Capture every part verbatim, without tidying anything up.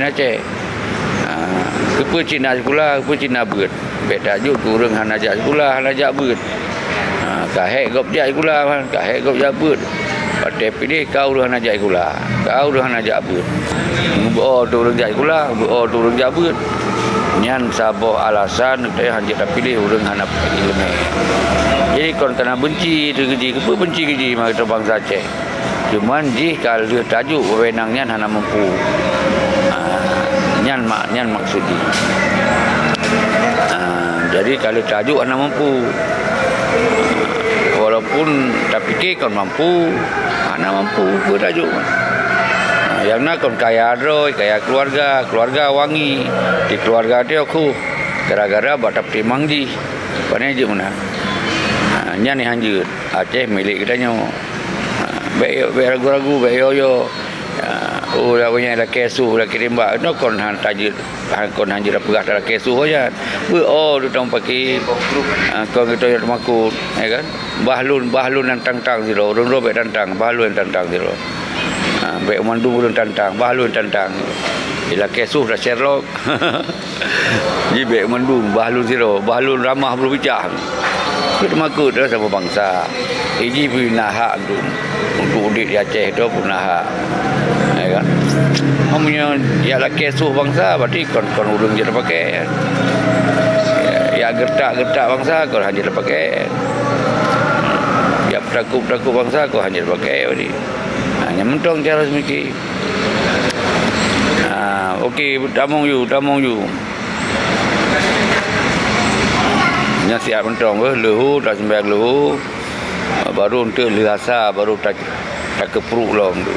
Aceh. Ha, keupeue cit na sikula, keupeue cit na beuet. Bèk tajok keu ureueng hana jak sikula, hana jak beuet. Ha, ka hék gob jak sikula, ka hék gob jak beuet. Watèe piléh ka ureueng hana jak sikula, ka ureueng hana jak beuet. Geubeuo teu ureueng jak sikula, geubeuo teu ureueng jak beuet. Nyan saboh alasan teuh hanjeuet tapiléh ureueng hana ileumèe. Jadi kon kana beunci teuh keu jih, keupeue beunci keu jih maka bansa Aceh. Cuman jih ka lheueh tajok wewenang nyan hana mampu. Ah, nyan mak, nyan maksud jih. Ah, jadi ka lheueh tajok hana mampu. Walaupun tapike kon mampu, hana mampu pun tajok. Ah, nyang na kon kaya droe, kaya keluarga, keluarga wangi, di keluarga teuh khuh gara-gara bak tapeutimang jih. Pane jeuet meunan. Ah, nyan nyang hanjeuet. Aceh milék geutanyoe. Ha, bèk yo, bèk ragu-ragu, bèk yo-yo. Ha, oh, dak nyan lakèe sôh, lakèe timbak. Nyoe kon han tajeuet, han kon han jeuet peugah talakèe sôh nyan. Beuo duek tamong paki. Ha, kon geutanyoe teumakot, ya kan? Bah lôn, bah lôn nyang tang-tang sidroe, ureueng droe bèk tang-tang, bah lôn nyang tang-tang sidroe. Ha, bèk mandum ureueng tang-tang, bah lôn tang-tang. Ilakèe sôh dah Sherlock. Jibèk mandum, bah lôn sidroe, bah lôn ramah beureubicah. Keu teumakot dah saboh bansa. Iji pih na hak untuk, untuk udép di Aceh tu pun na hak. Ya kan? Meunyoe jak lakèe sôh bansa, berarti kon, kon ureueng jeuet tapakèe. Jak geuretak-geuretak bansa, kon han jeuet tapakèe. Jak peutakot-peutakot bansa, kon han jeuet tapakèe berarti. Ha, nyan mantong cara seumike. Ha, oke, tamong ju, tamong ju. Nyan siat mantong beuh, leuhô, taseumayang leuhô. Baru eunteuk lheuh asa, baru ta-, takeupruk lom tu.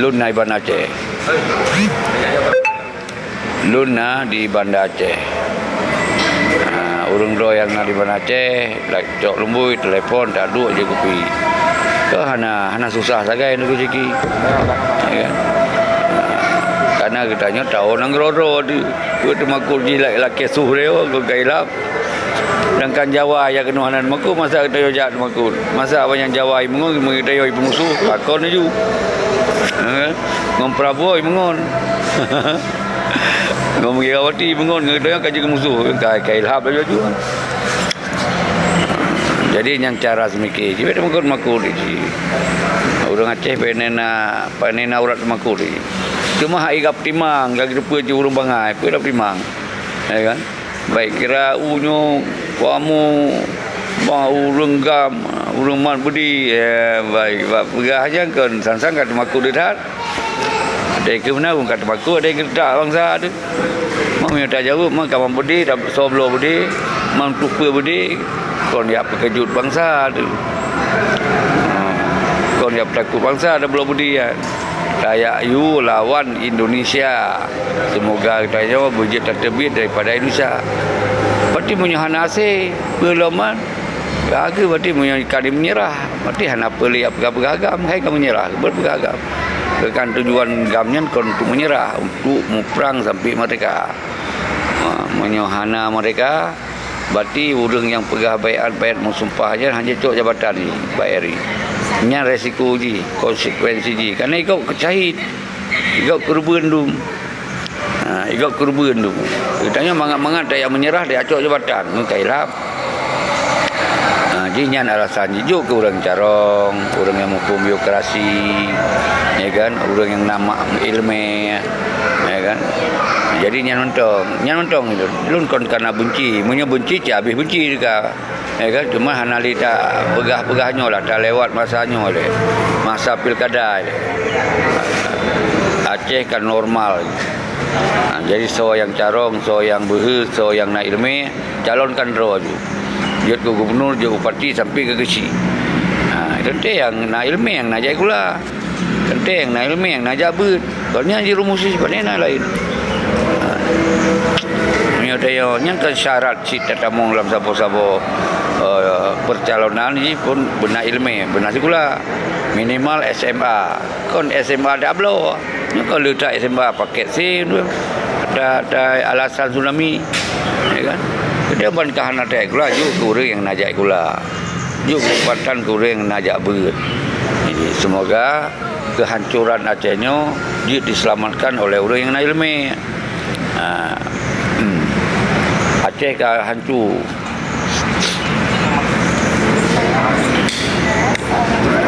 Lôn na i Banda Aceh. Lôn na di Banda Aceh. Ha, ureueng droe nyang na di Banda Aceh, cok lumbôi, telepon, taduek jép kupi. Ka hana, hana susah sagai nunggu rezeki. Ya kan? Ha, karena geutanyoe tahu nanggroe droe tu. Peue teumakot jih la-, lakèe sôh lé, oh, keu gailap. Sedangkan Jawa nyang keunoe hana teumakot, masa geutanyoe jak teumakot. Masa awaknyan Jawa i meungon, geutanyoe i peumusoh, pakon laju. Ha? Ngon Prabowo i meungon. Ngon Megawati i meungon, geutanyoe ka jeuet keu musoh, ka, ka ilhab laju-laju. Jadi, nyan cara seumike. Jibèk teumakot-makot jih. Ureueng Aceh pane na, pane na urat teumakot jih. Cuma hak igap timang, ka geuteupeue jih ureueng bangai, peue igap timang. Ya kan? Baik kira u nyoe, kamoe, bah ureueng GAM, ureueng mat beudé, eh, baik, bak peugah nyan kon sang-sang ka teumakot that. Ada keu meunan ka teumakot, ada keu tak bansa tu. Meunyoe tajaweueb, man ka mat beudé, soe bloe beudé, man tupeue beudé, kon jak peukeujot bansa tu. Ha, kon jak peutakot bansa tabloe beudé nyan. Tajak yue lawan Indonesia. Semoga geutanyoe beujeuet tateubiet daripada Indonesia. Berarti meunyoe hana hasé, peue lom man? Ka keuh berarti meunyoe ka meunyeurah, berarti hana peue lé jak peugah-peugah GAM, hai ka meunyeurah, keupeue peugah GAM. Kan tujuan GAM nyan kon untuk meunyeurah, untuk muprang sampai merdeka. Ha, meunyoe hana merdeka, berarti ureueng nyang peugah baiat-baiat meusumpah nyan hana cocok jabatan jih, bak RI. Nyan resiko jih, konsekuensi jih. Karena igob keu syahid, igob keureubeuen dum. Ha, igob keureubeuen dum. Geutanyoe mangat-mangat tajak meunyeurah, tajak cok jabatan, ngon ka ilhab. Ha, jih nyan alasan jih jok keu ureueng carông, ureueng nyang muphom birokrasi, ya kan, ureueng nyang na mak ileumèe, ya kan. Jadi nyan mantong, nyan mantong lôn kon kana beunci. Meunyoe beunci, cit habéh beunci teuka. Ya kan, cuma hana lé tapeugah-peugah nyoe lah, talewat masa nyoe lé. Masa pilkada lé. Aceh kan normal. Ha, jadi soe nyang carông, soe nyang beuhe, soe nyang na ileumèe, calonkan droe ju. Jeuet keu gubernur, jeuet bupati sampai keu geuchik. Ha, teuntèe nyang na ileumèe nyang na jak sikula. Teuntèe nyang na ileumèe nyang na jak beuet. Kon nyan jirumus jih, pane na laén. Ha. Meunyoe tanyoe nyan kan syarat cit tatamong lam saboh-saboh, eh, percalonan jih pun beuna ileumèe, beuna sikula. Minimal SMA. Kon SMA dak bloe. Nyoe kon leutak SMA paket sim tu. Ada, ada alasan tsunami. Ya kan? Kita ban ka hana tajak sikula, jok keu ureueng nyang na jak sikula. Jok keupatan keu ureueng nyang na jak beuet. Jadi, semoga Keuhancoran Aceh nyoe jeuet diseulamatkan oleh ureuëng nyang na iéleumé. Ha. Aceh ka hanco.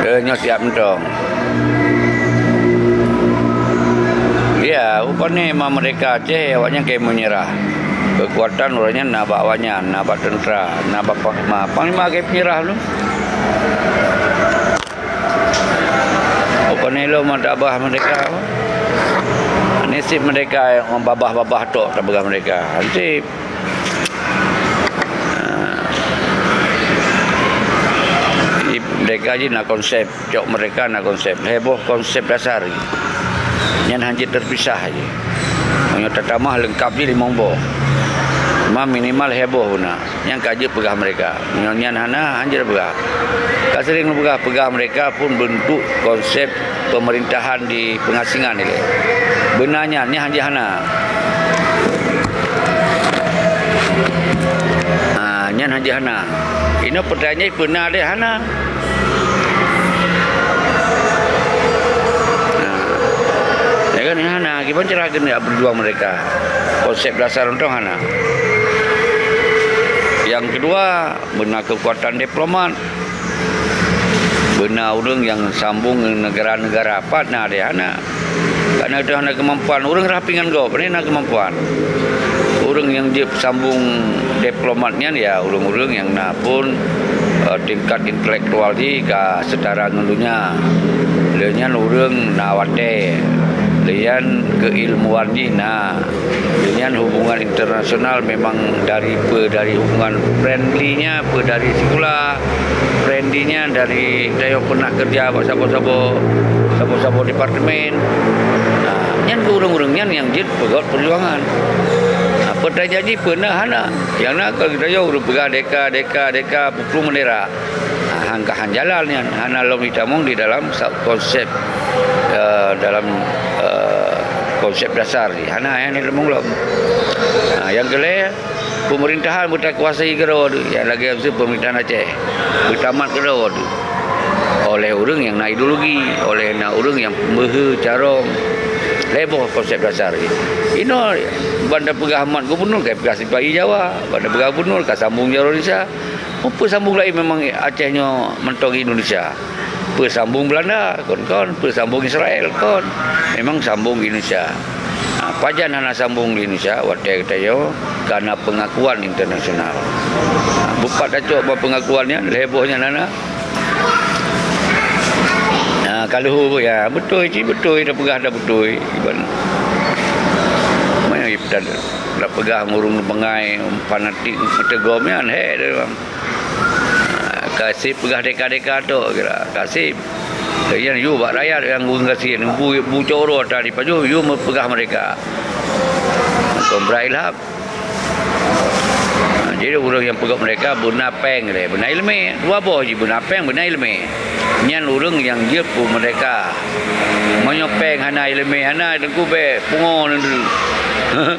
Eh, nyoe siap mantong. Ya, rupanya memang mereka Aceh awaknyan ka menyerah. Keukuatan ureuëng nyan na bak awaknyan, na bak teuntera, na bak panglima. Panglima ka menyerah tu. Bukan ilmu tabah mereka. Nasib mereka yang babah-babah tok tabah mereka. Nasib. Mereka je na konsep, cok mereka na konsep. Heboh konsep dasar. Nyan hanya terpisah je. Hanya tatamah lengkap je limong boh. Cuma minimal heboh guna. Nyang ka jeuet peugah mereka. Nyoe nyan hana, hanjeuet peugah. Ka sering peugah, peugah mereka pun bentuk konsep pemerintahan di pengasingan ilée. Beuna nyan, nyan hanjeuet hana. Ha, nyan hanjeuet hana. Inoe pertanyaan beuna deh hana. Ha. Ya kan, hana. Kiban cara keuneuk berjuang mereka. Konsep dasar untông hana. Yang kedua, beuna keukuatan diplomat. Beuna ureuëng nyang sambung ngon negara-negara pat na deh hana. Karena itu hana kemampuan. Ureuëng rapi ngon gob, ni na kemampuan. Ureuëng nyang jeuet sambung diplomat nyan ya ureuëng-ureuëng nyang na pun, eh, tingkat intelektual jih ka setara ngon donya. Lé nyan ureuëng na watée. Lé nyan keilmuan jih na. Nyan hubungan internasional memang dari pe, dari hubungan friendly-nya, pe dari sikula, friendly-nya dari tanyoe pernah kerja bak saboh-saboh, saboh-saboh departemen. Nah, nyan keu ureuëng-ureuëng nyan nyang jeuet peugét perjuangan. Nah, peue tajadi peue na hana. Nyang na ka geutanyoe ureuëng peugah deka, deka, deka, peuplong bendera. Nah, han ka han jalan nyan, hana lom jitamong di dalam sa-, konsep, eh, dalam, eh, konsep dasar jih. Hana, hana lom lom. Nah, nyang keulhèe, pemerintahan beutakuasai keudroe teuh, nyang lagèe miseue pemerintahan Aceh, beutamat keudroe teuh. Oleh ureuëng nyang na ideologi, oleh na ureuëng nyang meuheu carông. Lhèe boh konsep dasar jih. Inoe ban tapeugah mat gubunur ka peugah sipa-i Jawa, ban tapeugah gubunur ka sambung jaroe Indonesia. Peue sambung laén memang Aceh nyoe mantong Indonesia. Peue sambung Belanda, kon-kon, peue sambung Israel, kon. Memang sambung Indonesia. Ha, pajan hana sambung di Indonesia, watèe geutanyoe ka na pengakuan internasional. Ha, bupat tacok bak pengakuan nyan, lhèe boh nyan hana. Ha, ka lheueh, ya, beutôi cit, beutôi, tapeugah dah beutôi. Iban, manyang ipetan, tapeugah ureuëng bangai, fanatik, meuteugom nyan, hèk, dia bilang. Ka sép peugah deka-deka tok kira, ka sép. Lagèe nyan yue bak rakyat nyang ureuëng gasien, bu, bu coro ata dipajoh, yue meupeugah meureka. Kon brat ilham. Ha, jadi ureuëng nyang peugah meureka beuna péng lé, beuna iéleumé. Dua boh jih, beuna péng, beuna iéleumé. Nyan ureuëng nyang jeuet peue meureka. Meunyoe péng hana, iéleumé hana, teungku bèk pungo neudeuh.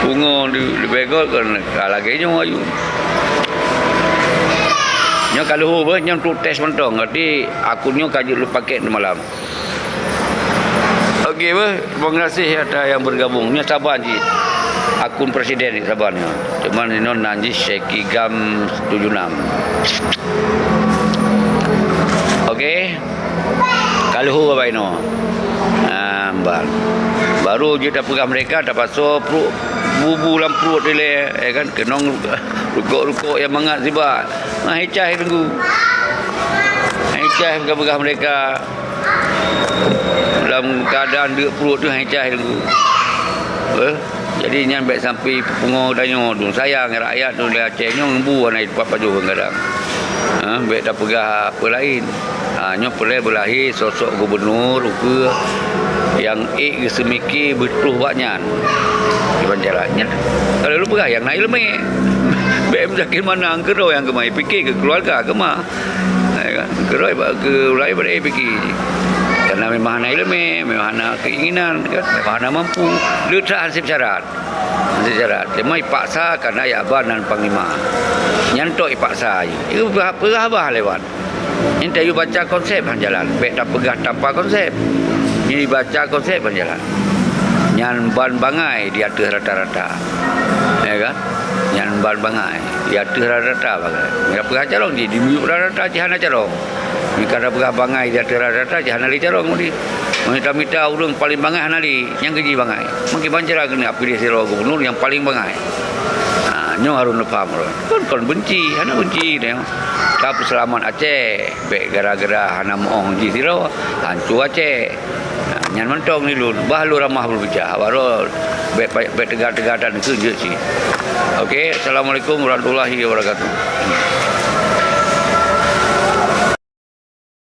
Pungo di, di Begol kan ka lagèe nyoe ayue. Nyoe ka lheueh beuh, nyoe untuk tes mantong. Berarti akun nyoe ka jeuet lôn pakèk di malam. Oke beuh, terima kasih atas yang bergabung. Nyoe saban cit. Akun presiden ni saban nyoe. Cuman inoe nan jih Syekh Igam tujuh enam. Oke. Ka lheueh bak inoe. Ah, ban. Baru jeuet tapeugah meureka, tapasoe pruet, bu-bu lam pruet dilèe, ya kan? Keunong rukok-rukok nyang mangat sibak. Nah, hicah teungku. Hicah peugah-peugah meureka. Dalam keuadaan deuk pruet tu hicah teungku. Eh? Jadi nyan bèk sampai pungo tanyoe tu. Sayang rakyat tu di Aceh nyoe ngeumbu hana teumpat pajoh kadang. Ha, bèk tapeugah peue laén. Ha, nyoe peureulèe beulahé sosok gubunur ukeue nyang ék geuseumike beutroh bak nyan. Kiban jalan nyan. Kalau lôn peugah nyang na iéleumé. Bèk meusakét mana keudroe nyang keumah, pike keu keuluwarga keumah. Ya kan? Keudroe bak keu ulèe pada pike. Karena memang hana iéleumé, memang hana keinginan, kan? Memang hana mampu. Le that hansip syarat. Hansip syarat. Teuma ipaksa karena ya ban nan panglima. Nyan tok ipaksa. Itu peugah, peugah bah lewat. Nyan tabaca konsep han jalan, bèk tapeugah tanpa konsep. Nyan tabaca konsep han jalan. Nyan ban bangai di ateueh rata-rata. Ya kan? Nyan ban bangai di ateueh rata-rata bangai. Meunyo peugah carông jih, di miyueb rata-rata jih hana carông. Meunyo ka tapeugah bangai di ateueh rata-rata jih hana lé carông tadi. Meunyo tamita ureueng paléng bangai hana lé, nyan keuh jih bangai. Meukiban cara keuneuk piléh sidroe gubunur nyang paléng bangai. Ha, nyoe harôh neupaham ureueng. Kon, kon benci, hana benci nyoe. Ka peuseulamat Aceh, bèk gara-gara hana meu'oh jih sidroe, hanco Aceh. Ha, nyan mantong di lôn, bah lôn ramah beurbicara, baroe bèk, bèk, bèk teuga-teuga tan keu jeuet cit. Oke, assalamualaikum warahmatullahi wabarakatuh.